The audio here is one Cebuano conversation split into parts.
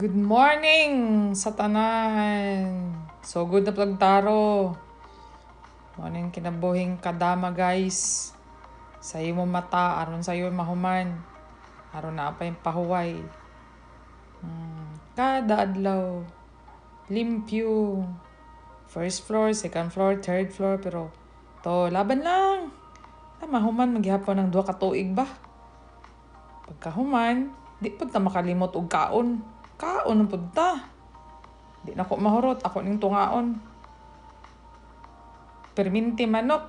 Good morning sa tanan. So good na plagtaro. Morning kinabuhing kadama, guys. Sa imo mata aron sa iyo mahuman. Aron naa pa yung pahuway. Kada adlaw limpyo. First floor, second floor, third floor, pero to laban lang. Ah, mahuman maghihapon ng 2 ka tuig ba? Pagkahuman, di pud ta makalimot og kaon. Kaon na pud ta. Di na ko mahurot, ako ning tungaon. Perminti manok.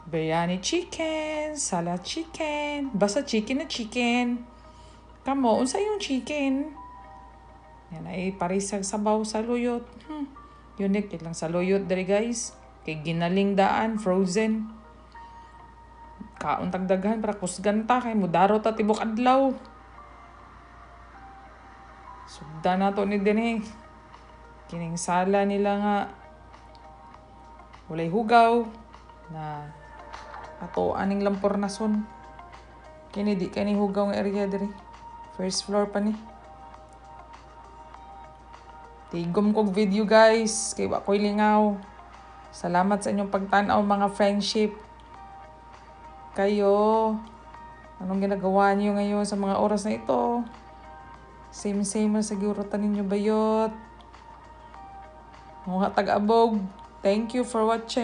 Biryani chicken, salad chicken, basta chicken na chicken. Kamo, unsa yung chicken? Yan ay parisag sabaw saluyot. Unique lang saluyot diri, guys. Kay ginaling daan, frozen. Kaon tagdaghan para kusgan ta kay mudaro ta tibok adlaw. Sugdan nato ni dinhi. Kining sala nila nga walay hugaw na ato aning lampornason. Kini di kani hugaw nga area diri. First floor pa ni. Tigom kog video, guys, kay wa ko'y lingaw. Salamat sa inyong pagtan-aw, mga friendship. Kayo, anong ginagawa niyo ngayon sa mga oras na ito? Same same na siguro tanin ninyo bayot. Mga tag-abog. Thank you for watching.